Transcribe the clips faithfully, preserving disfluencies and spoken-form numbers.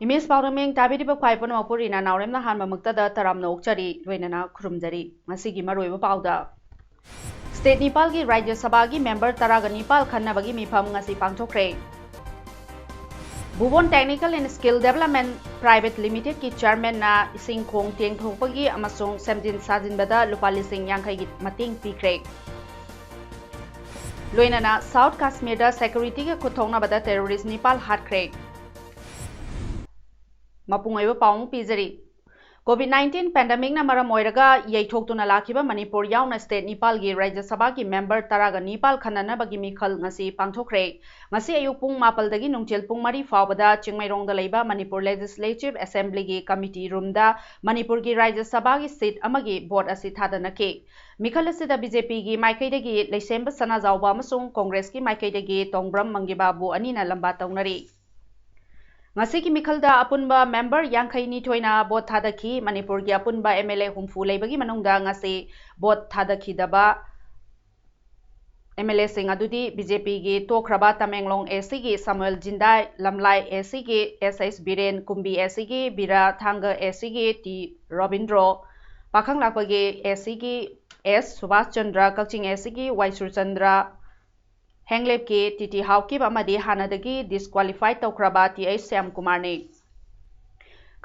Image ꯄꯥꯎꯗꯝꯃꯦꯡ ꯇꯥꯕꯤꯔꯤꯕ ꯈ꯭ꯋꯥꯏ ꯄꯨꯝꯅꯃꯛꯄꯨ ꯔꯤꯅꯥ ꯅꯥꯎꯔꯦꯝꯅ ꯑꯍꯥꯟꯕꯃꯛꯇꯗ ꯇꯔꯥꯝꯅ ꯑꯣꯛꯆꯔꯤ, ꯂꯣꯏꯅꯅ ꯈꯨꯔꯨꯝꯖꯔꯤ꯫ ꯉꯁꯤꯒꯤ ꯃꯔꯨꯑꯣꯏꯕ ꯄꯥꯎꯗ, ꯁ꯭ꯇꯦꯠ ꯅꯤꯄꯥꯜꯒꯤ ꯔꯥꯖ꯭ꯌ ꯁꯚꯥꯒꯤ ꯃꯦꯝꯕꯔ ꯇꯔꯥꯒ ꯅꯤꯄꯥꯜ ꯈꯟꯅꯕꯒꯤ ꯃꯤꯐꯝ ꯉꯁꯤ ꯄꯥꯡꯊꯣꯛꯈ꯭ꯔꯦ꯫ ꯚꯨꯕꯣꯟ Technical and Skill Development Private Limitedꯀꯤ ꯆꯤꯌꯔꯃꯦꯟꯅ ꯏꯁꯤꯡ ꯈꯣꯡ ꯇꯦꯡꯊꯣꯛꯄꯒꯤ ꯑꯃꯁꯨꯡ ꯁꯦꯝꯖꯤꯟ ꯁꯥꯖꯤꯟꯕꯗ ꯂꯨꯄꯥ ꯂꯤꯁꯤꯡ ꯌꯥꯡꯈꯩꯒꯤ ꯃꯇꯦꯡ ꯄꯤꯈ꯭ꯔꯦ꯫ ꯂꯣꯏꯅꯅ ꯁꯥꯎꯠ ꯀꯥꯁꯃꯤꯔꯗ ꯁꯦꯀ꯭ꯌꯨꯔꯤꯇꯤꯒ ꯈꯨꯠ ꯊꯣꯛꯅꯕꯗ ꯇꯦꯔꯣꯔꯤꯁ ꯅꯤꯄꯥꯜ ꯍꯥꯠꯈ꯭ꯔꯦ꯫ ꯃꯄꯨꯡ ꯑꯣꯏꯕ ꯄꯥꯎ ꯑꯃ ꯄꯤꯖꯔꯤ꯫ COVID nineteen pandemicꯅ ꯃꯔꯝ ꯑꯣꯏꯔꯒ ꯌꯩꯊꯣꯛꯇꯨꯅ ꯂꯥꯛꯈꯤꯕ ꯃꯅꯤꯄꯨꯔ ꯌꯥꯎꯅ ꯁ꯭ꯇꯦꯠ ꯅꯤꯄꯥꯜꯒꯤ ꯔꯥꯖ꯭ꯌ ꯁꯚꯥꯒꯤ ꯃꯦꯝꯕꯔ ꯇꯔꯥꯒ ꯅꯤꯄꯥꯜ ꯈꯟꯅꯅꯕꯒꯤ ꯃꯤꯈꯜ ꯉꯁꯤ ꯄꯥꯡꯊꯣꯛꯈ꯭ꯔꯦ꯫ ꯉꯁꯤ ꯑꯌꯨꯛ ꯄꯨꯡ ꯃꯥꯄꯜꯗꯒꯤ ꯅꯨꯡꯊꯤꯜ ꯄꯨꯡ ꯃꯔꯤ ꯐꯥꯎꯕꯗ ꯆꯤꯡꯃꯩꯔꯣꯡꯗ ꯂꯩꯕ ꯃꯅꯤꯄꯨꯔ Legislative Assemblyꯒꯤ committee roomꯗ ꯃꯅꯤꯄꯨꯔꯒꯤ ꯔꯥꯖ꯭ꯌ ꯁꯚꯥꯒꯤ seat ꯑꯃꯒꯤ vote ꯑꯁꯤ ꯊꯥꯗꯅꯈꯤ꯫ ꯃꯤꯈꯜ ꯑꯁꯤꯗ BJPꯒꯤ ꯃꯥꯏꯀꯩꯗꯒꯤ ꯂꯩꯁꯦꯝꯕ ꯁꯅꯥꯖꯥꯎꯕ ꯑꯃꯁꯨꯡ ꯀꯣꯡꯒ꯭ꯔꯦꯁꯀꯤ ꯃꯥꯏꯀꯩꯗꯒꯤ ꯇꯣꯡꯕ꯭ꯔꯝ ꯃꯪꯒꯤꯕꯥꯕꯨ ꯑꯅꯤꯅ ꯂꯝꯕꯥ ꯇꯧꯅꯔꯤ꯫ ꯉꯁꯤꯒꯤ ꯃꯤꯈꯜꯗ ꯑꯄꯨꯟꯕ ꯃꯦꯝꯕꯔ ꯌꯥꯡꯈꯩ ꯅꯤꯊꯣꯏꯅ vote ꯊꯥꯗꯈꯤ꯫ ꯃꯅꯤꯄꯨꯔꯒꯤ ꯑꯄꯨꯟꯕ MLA ꯍꯨꯝꯐꯨ ꯂꯩꯕꯒꯤ ꯃꯅꯨꯡꯗ ꯉꯁꯤ vote ꯊꯥꯗꯈꯤꯗꯕ MLAꯁꯤꯡ ꯑꯗꯨꯗꯤ BJPꯒꯤ ꯇꯣꯛꯈ꯭ꯔꯕ ꯇꯃꯦꯡꯂꯣꯡ ACꯒꯤ ꯁꯥꯃꯨꯑꯦꯜ ꯖꯤꯟꯗꯥꯏ, ꯂꯝꯂꯥꯏ ACꯒꯤ S H ꯕꯤꯔꯦꯟ, ꯀꯨꯝꯕꯤ ACꯒꯤ ꯕꯤꯔꯥ, ꯊꯥꯡꯒ ACꯒꯤ ꯇꯤ ꯔꯣꯕꯤꯟꯗ꯭ꯔꯣ, ꯄꯥꯈꯪꯂꯥꯛꯄꯒꯤ ACꯒꯤ S ꯁꯨꯕꯥꯁ ꯆꯟꯗ꯭ꯔ, ꯀꯛꯆꯤꯡ ACꯒꯤ ꯋꯥꯏ ꯁꯨꯔꯆꯟꯗ꯭ꯔ, ꯍꯦꯡꯂꯦꯞꯀꯤ ꯇꯤ ꯇꯤ ꯍꯥꯎꯀꯤꯞ ꯑꯃꯗꯤ ꯍꯥꯟꯅꯗꯒꯤ disqualify ꯇꯧꯈ꯭ꯔꯕ ꯇꯤ ꯑꯩꯆ ꯁ꯭ꯌꯥꯝꯀꯨꯃꯥꯔꯅꯤ꯫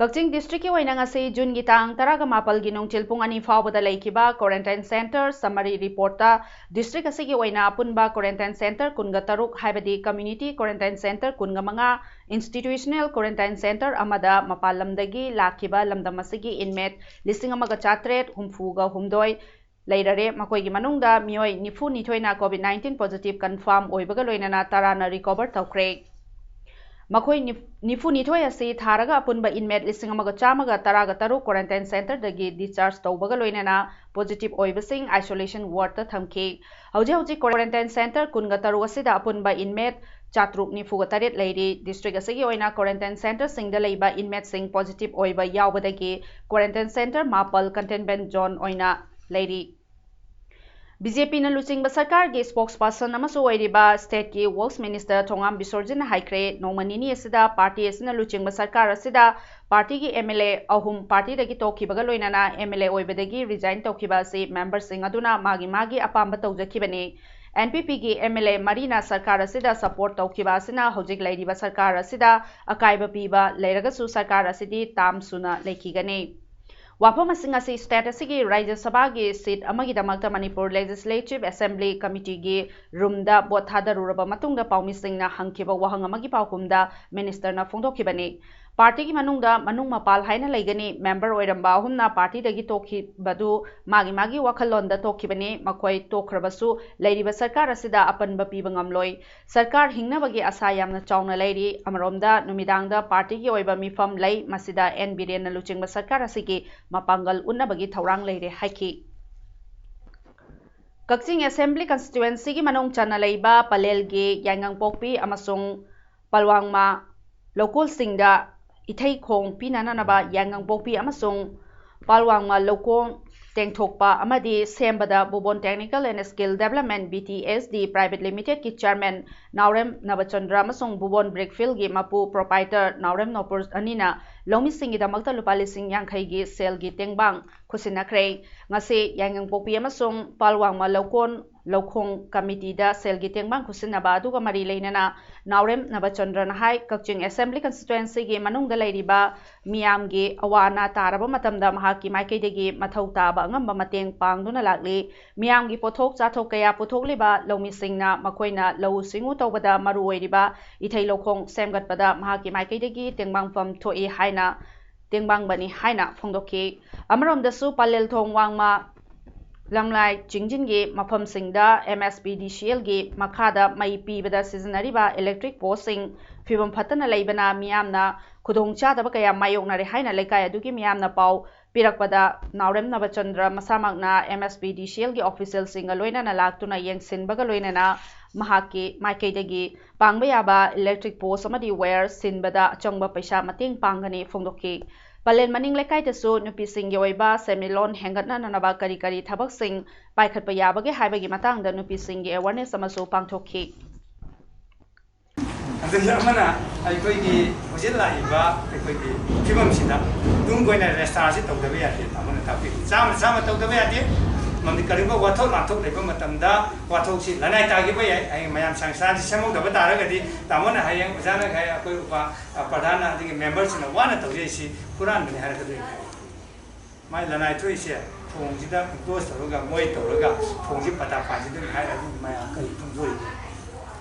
ꯀꯛꯆꯤꯡ districtꯀꯤ ꯑꯣꯏꯅ ꯉꯁꯤ Juneꯒꯤ ꯇꯥꯡ ꯇꯔꯥꯒ ꯃꯥꯄꯜꯒꯤ ꯅꯨꯡꯊꯤꯜ ꯄꯨꯡ ꯑꯅꯤ ꯐꯥꯎꯕꯗ ꯂꯩꯈꯤꯕ quarantine centre summary reportꯇ district ꯑꯁꯤꯒꯤ ꯑꯣꯏꯅ ꯑꯄꯨꯟꯕ quarantine centre ꯀꯨꯟꯒ ꯇꯔꯨꯛ, ꯍꯥꯏꯕꯗꯤ community quarantine centre ꯀꯨꯟꯒ ꯃꯉꯥ, institutional quarantine centre ꯑꯃꯗ ꯃꯄꯥꯟ ꯂꯝꯗꯒꯤ ꯂꯥꯛꯈꯤꯕ ꯂꯝꯗꯝ ꯑꯁꯤꯒꯤ inmate ꯂꯤꯁꯤꯡ ꯑꯃꯒ ꯆꯥꯇ꯭ꯔꯦꯠ ꯍꯨꯝꯐꯨꯒ ꯍꯨꯝꯗꯣꯏ ꯂꯩꯔꯔꯦ꯫ ꯃꯈꯣꯏꯒꯤ ꯃꯅꯨꯡꯗ ꯃꯤꯑꯣꯏ ꯅꯤꯐꯨ ꯅꯤꯊꯣꯏꯅ COVID nineteen positive confirm ꯑꯣꯏꯕꯒ ꯂꯣꯏꯅꯅ ꯇꯔꯥꯅ recover ꯇꯧꯈ꯭ꯔꯦ꯫ ꯃꯈꯣꯏ ꯅꯤꯐꯨꯅꯤꯊꯣꯏ ꯑꯁꯤ ꯊꯥꯔꯒ ꯑꯄꯨꯟꯕ inmate ꯂꯤꯁꯤꯡ ꯑꯃꯒ ꯆꯥꯝꯃꯒ ꯇꯔꯥꯒ ꯇꯔꯨꯛ quarantine centreꯗꯒꯤ discharge ꯇꯧꯕꯒ ꯂꯣꯏꯅꯅ positive ꯑꯣꯏꯕꯁꯤꯡ isolation wardꯇ ꯊꯝꯈꯤ꯫ ꯍꯧꯖꯤꯛ ꯍꯧꯖꯤꯛ quarantine centre ꯀꯨꯟꯒ ꯇꯔꯨꯛ ꯑꯁꯤꯗ ꯑꯄꯨꯟꯕ inmate ꯆꯥꯇ꯭ꯔꯨꯛ ꯅꯤꯐꯨꯒ ꯇꯔꯦꯠ ꯂꯩꯔꯤ꯫ District ꯑꯁꯤꯒꯤ ꯑꯣꯏꯅ quarantine centreꯁꯤꯡꯗ ꯂꯩꯕ inmateꯁꯤꯡ positive ꯑꯣꯏꯕ ꯌꯥꯎꯕꯗꯒꯤ quarantine centre ꯃꯥꯄꯜ containment zone ꯑꯣꯏꯅ ꯂꯩꯔꯤ꯫ BJPꯅ ꯂꯨꯆꯤꯡꯕ ꯁꯔꯀꯥꯔꯒꯤ spokesperson ꯑꯃꯁꯨ ꯑꯣꯏꯔꯤꯕ stateꯀꯤ Works Minister ꯊꯣꯉꯥꯝ ꯕꯤꯁꯣꯔꯖꯤꯠꯅ ꯍꯥꯏꯈ꯭ꯔꯦ, ꯅꯣꯡꯃ ꯅꯤꯅꯤ ꯑꯁꯤꯗ party ꯑꯁꯤꯅ ꯂꯨꯆꯤꯡꯕ ꯁꯔꯀꯥꯔ ꯑꯁꯤꯗ partyꯒꯤ MLA ꯑꯍꯨꯝ partyꯗꯒꯤ ꯇꯣꯛꯈꯤꯕꯒ ꯂꯣꯏꯅꯅ MLA ꯑꯣꯏꯕꯗꯒꯤ resign ꯇꯧꯈꯤꯕ ꯑꯁꯤ memberꯁꯤꯡ ꯑꯗꯨꯅ ꯃꯥꯒꯤ ꯃꯥꯒꯤ ꯑꯄꯥꯝꯕ ꯇꯧꯖꯈꯤꯕꯅꯤ꯫ NPPꯒꯤ MLA ꯃꯔꯤꯅ ꯁꯔꯀꯥꯔ ꯑꯁꯤꯗ support ꯇꯧꯈꯤꯕ ꯑꯁꯤꯅ ꯍꯧꯖꯤꯛ ꯂꯩꯔꯤꯕ ꯁꯔꯀꯥꯔ ꯑꯁꯤꯗ ꯑꯀꯥꯏꯕ ꯄꯤꯕ ꯂꯩꯔꯒꯁꯨ ꯁꯔꯀꯥꯔ ꯑꯁꯤꯗꯤ term ꯁꯨꯅ ꯂꯩꯈꯤꯒꯅꯤ꯫ ꯋꯥꯐꯝꯁꯤꯡ ꯑꯁꯤ state ꯑꯁꯤꯒꯤ ꯔꯥꯖ꯭ꯌ ꯁꯚꯥꯒꯤ seat ꯑꯃꯒꯤꯗꯃꯛꯇ Manipur Legislative Assembly Committeeꯒꯤ roomꯗ vote ꯊꯥꯗꯔꯨꯔꯕ ꯃꯇꯨꯡꯗ ꯄꯥꯎꯃꯤꯁꯤꯡꯅ ꯍꯪꯈꯤꯕ ꯋꯥꯍꯪ ꯑꯃꯒꯤ ꯄꯥꯎꯈꯨꯝꯗ ministerꯅ ꯐꯣꯡꯗꯣꯛꯈꯤꯕꯅꯤ꯫ Partyꯒꯤ ꯃꯅꯨꯡꯗ ꯃꯅꯨꯡ ꯃꯄꯥꯜ ꯍꯥꯏꯅ ꯂꯩꯒꯅꯤ꯫ Member ꯑꯣꯏꯔꯝꯕ ꯑꯍꯨꯝꯅ partyꯗꯒꯤ ꯇꯣꯛꯈꯤꯕꯗꯨ ꯃꯥꯒꯤ ꯃꯥꯒꯤ ꯋꯥꯈꯜꯂꯣꯟꯗ ꯇꯣꯛꯈꯤꯕꯅꯤ꯫ ꯃꯈꯣꯏ ꯇꯣꯛꯈ꯭ꯔꯕꯁꯨ ꯂꯩꯔꯤꯕ ꯁꯔꯀꯥꯔ ꯑꯁꯤꯗ ꯑꯄꯟꯕ ꯄꯤꯕ ꯉꯝꯂꯣꯏ꯫ ꯁꯔꯀꯥꯔ ꯍꯤꯡꯅꯕꯒꯤ ꯑꯁꯥ ꯌꯥꯝꯅ ꯆꯥꯎꯅ ꯂꯩꯔꯤ꯫ ꯑꯃꯔꯣꯝꯗ ꯅꯨꯃꯤꯗꯥꯡꯗ partyꯒꯤ ꯑꯣꯏꯕ ꯃꯤꯐꯝ ꯂꯩ꯫ ꯃꯁꯤꯗ N ꯕꯤꯔꯦꯟꯅ ꯂꯨꯆꯤꯡꯕ ꯁꯔꯀꯥꯔ ꯑꯁꯤꯒꯤ ꯃꯄꯥꯡꯒꯜ ꯎꯠꯅꯕꯒꯤ ꯊꯧꯔꯥꯡ ꯂꯩꯔꯦ ꯍꯥꯏꯈꯤ꯫ ꯀꯛꯆꯤꯡ Assembly Constituencyꯒꯤ ꯃꯅꯨꯡ ꯆꯟꯅ ꯂꯩꯕ ꯄꯂꯦꯜꯒꯤ ꯌꯥꯏꯉꯪꯄꯣꯛꯄꯤ ꯑꯃꯁꯨꯡ ꯄꯜꯋꯥꯡꯃ ꯂꯧꯀꯣꯜꯁꯤꯡꯗ ꯏꯊꯩ ꯈꯣꯡ ꯄꯤꯅꯅꯕ ꯌꯥꯏꯉꯪꯄꯣꯛꯄꯤ ꯑꯃꯁꯨꯡ ꯄꯜꯋꯥꯡꯃ ꯂꯧꯀꯣꯜ ꯇꯦꯡꯊꯣꯛꯄ ꯑꯃꯗꯤ ꯁꯦꯝꯕꯗ ꯕꯨꯕꯣꯟ Technical and Skill Development, BTSD Private Limitedꯀꯤ chairman ꯅꯥꯎꯔꯦꯝ ꯅꯕꯆꯟꯗ꯭ꯔ ꯑꯃꯁꯨꯡ ꯕꯨꯕꯣꯟ Brickfieldꯒꯤ ꯃꯄꯨ proprietor ꯅꯥꯎꯔꯦꯝ ꯅꯣꯄꯨꯔ ꯑꯅꯤꯅ ꯂꯧꯃꯤꯁꯤꯡꯒꯤꯗꯃꯛꯇ ꯂꯨꯄꯥ ꯂꯤꯁꯤꯡ ꯌꯥꯡꯈꯩꯒꯤ ꯁꯦꯜꯒꯤ ꯇꯦꯡꯕꯥꯡ ꯈꯨꯠꯁꯤꯟꯅꯈ꯭ꯔꯦ꯫ ꯉꯁꯤ ꯌꯥꯏꯉꯪꯄꯣꯛꯄꯤ ꯑꯃꯁꯨꯡ ꯄꯥꯜꯋꯥꯡꯃ ꯂꯧꯀꯣꯟ ꯂꯧꯈꯣꯡ committeeꯗ ꯁꯦꯜꯒꯤ ꯇꯦꯡꯕꯥꯡ ꯈꯨꯠꯁꯤꯟꯅꯕ ꯑꯗꯨꯒ ꯃꯔꯤ ꯂꯩꯅꯅ ꯅꯥꯎꯔꯦꯝ ꯅꯕꯆꯟꯗ꯭ꯔꯅ ꯍꯥꯏ, ꯀꯛꯆꯤꯡ Assembly Constituencyꯒꯤ ꯃꯅꯨꯡꯗ ꯂꯩꯔꯤꯕ ꯃꯤꯌꯥꯝꯒꯤ ꯑꯋꯥ ꯑꯅꯥ ꯇꯥꯔꯕ ꯃꯇꯝꯗ ꯃꯍꯥꯛꯀꯤ ꯃꯥꯏꯀꯩꯗꯒꯤ ꯃꯊꯧ ꯇꯥꯕ ꯑꯉꯝꯕ ꯃꯇꯦꯡ ꯄꯥꯡꯗꯨꯅ ꯂꯥꯛꯂꯤ꯫ ꯃꯤꯌꯥꯝꯒꯤ ꯄꯣꯠꯊꯣꯛ ꯆꯥꯊꯣꯛ ꯀꯌꯥ ꯄꯨꯊꯣꯛꯂꯤꯕ ꯂꯧꯃꯤꯁꯤꯡꯅ ꯃꯈꯣꯏꯅ ꯂꯧꯎ ꯁꯤꯡꯎ ꯇꯧꯕꯗ ꯃꯔꯨ ꯑꯣꯏꯔꯤꯕ ꯏꯊꯩ ꯂꯧꯈꯣꯡ ꯁꯦꯝꯒꯠꯄꯗ ꯃꯍꯥꯛꯀꯤ ꯃꯥꯏꯀꯩꯗꯒꯤ ꯇꯦꯡꯕꯥꯡꯐꯝ ꯊꯣꯛꯏ ꯍꯥꯏꯅ, ꯇꯦꯡꯕꯥꯡꯕꯅꯤ ꯍꯥꯏꯅ ꯐꯣꯡꯗꯣꯛꯈꯤ꯫ ꯑꯃꯔꯣꯝꯗꯁꯨ ꯄꯂꯦꯜꯊꯣꯡ ꯋꯥꯡꯃ ꯂꯝꯂꯥꯏ ꯆꯤꯡꯖꯤꯟꯒꯤ ꯃꯐꯝꯁꯤꯡꯗ ꯑꯦꯝ ꯑꯦꯁ ꯄꯤ ꯗꯤ ꯁꯤ ꯑꯦꯜꯒꯤ ꯃꯈꯥꯗ ꯃꯩ ꯄꯤꯕꯗ ꯁꯤꯖꯤꯟꯅꯔꯤꯕ ꯏꯂꯦꯛꯇ꯭ꯔꯤꯛ ꯄꯣꯁꯁꯤꯡ ꯐꯤꯕꯝ ꯐꯠꯇꯅ ꯂꯩꯕꯅ ꯃꯤꯌꯥꯝꯅ ꯈꯨꯗꯣꯡꯆꯥꯗꯕ ꯀꯌꯥ ꯃꯥꯌꯣꯛꯅꯔꯦ ꯍꯥꯏꯅ ꯂꯩꯀꯥꯏ ꯑꯗꯨꯒꯤ ꯃꯤꯌꯥꯝꯅ ꯄꯥꯎ ꯄꯤꯔꯛꯄꯗ, ꯅꯥꯎꯔꯦꯝ ꯅꯕꯆꯟꯗ꯭ꯔ ꯃꯁꯥꯃꯛꯅ ꯑꯦꯝ ꯑꯦꯁ ꯄꯤ ꯗꯤ ꯁꯤ ꯑꯦꯜꯒꯤ ꯑꯣꯐꯤꯁꯤꯌꯦꯜꯁꯤꯡꯒ ꯂꯣꯏꯅꯅ ꯂꯥꯛꯇꯨꯅ ꯌꯦꯡꯁꯤꯟꯕꯒ ꯂꯣꯏꯅꯅ ꯃꯍꯥꯛꯀꯤ ꯃꯥꯏꯀꯩꯗꯒꯤ ꯄꯥꯡꯕ ꯌꯥꯕ ꯏꯂꯦꯛꯇ꯭ꯔꯤꯛ ꯄꯣꯁ ꯑꯃꯗꯤ ꯋꯥꯌꯔ ꯁꯤꯟꯕꯗ ꯑꯆꯪꯕ ꯄꯩꯁꯥ ꯃꯇꯦꯡ ꯄꯥꯡꯒꯅꯤ ꯐꯣꯡꯗꯣꯛꯈꯤ꯫ ꯄꯂꯦꯟ ꯃꯅꯤꯡ ꯂꯩꯀꯥꯏꯗꯁꯨ ꯅꯨꯄꯤꯁꯤꯡꯒꯤ ꯑꯣꯏꯕ ꯁꯦꯟꯃꯤꯠꯂꯣꯟ ꯍꯦꯟꯒꯠꯅꯅꯕ ꯀꯔꯤ ꯀꯔꯤ ꯊꯕꯛꯁꯤꯡ ꯄꯥꯏꯈꯠꯄ ꯌꯥꯕꯒꯦ ꯍꯥꯏꯕꯒꯤ ꯃꯇꯥꯡꯗ ꯅꯨꯄꯤꯁꯤꯡꯒꯤ ꯑꯦꯋꯥꯔꯅꯦꯁ ꯑꯃꯁꯨ ꯄꯥꯡꯊꯣꯛꯈꯤ꯫ ꯑꯗꯨꯒ ꯑꯃꯅ ꯑꯩꯈꯣꯏꯒꯤ ꯍꯧꯖꯤꯛ ꯂꯥꯛꯏꯕ ꯑꯩꯈꯣꯏꯒꯤ ꯐꯤꯕꯝꯁꯤꯗ ꯇꯨꯡ ꯀꯣꯏꯅ ꯔꯦꯁꯇꯥꯔꯁꯤ ꯇꯧꯗꯕ ꯌꯥꯗꯦ꯫ ꯑꯃꯅ ꯇꯥꯛꯄꯤ, ꯆꯥꯝꯃ ꯆꯥꯝꯃ ꯇꯧꯗꯕ ꯌꯥꯗꯦ꯫ ꯃꯔꯝꯗꯤ ꯀꯔꯤꯒꯨꯝꯕ ꯋꯥꯊꯣꯛ ꯂꯥꯟꯊꯣꯛ ꯂꯩꯕ ꯃꯇꯝꯗ ꯋꯥꯊꯣꯛꯁꯤ ꯂꯅꯥꯏ ꯇꯥꯈꯤꯕ ꯌꯥꯏ꯫ ꯑꯩ ꯃꯌꯥꯝ ꯁꯪꯁꯥꯔꯁꯤ ꯁꯦꯝꯍꯧꯗꯕ ꯇꯥꯔꯒꯗꯤ ꯇꯥꯃꯣꯅ ꯍꯌꯦꯡ ꯑꯣꯖꯥꯅ ꯍꯥꯏ, ꯑꯩꯈꯣꯏ ꯎꯄꯥ ꯄ꯭ꯔꯙꯥꯟꯅ ꯑꯗꯒꯤ ꯃꯦꯝꯕꯔꯁꯤꯡꯅ ꯋꯥꯅ ꯇꯧꯖꯩꯁꯤ ꯍꯨꯔꯥꯟꯕꯅꯤ ꯍꯥꯏꯔꯛꯀꯗꯣꯏꯅꯤ ꯍꯥꯏ꯫ ꯃꯥꯏ ꯂꯅꯥꯏ ꯊꯣꯛꯏꯁꯦ ꯊꯣꯡꯁꯤꯗ ꯏꯝꯄꯣꯁ ꯇꯧꯔꯒ ꯃꯣꯏ ꯇꯧꯔꯒ ꯊꯣꯡꯁꯤ ꯄꯇꯥ ꯄꯥꯏꯁꯤꯗ ꯍꯥꯏꯔꯗꯤ ꯃꯌꯥꯝ ꯀꯔꯤ ꯐꯣꯡꯗꯣꯔꯤꯒꯦ?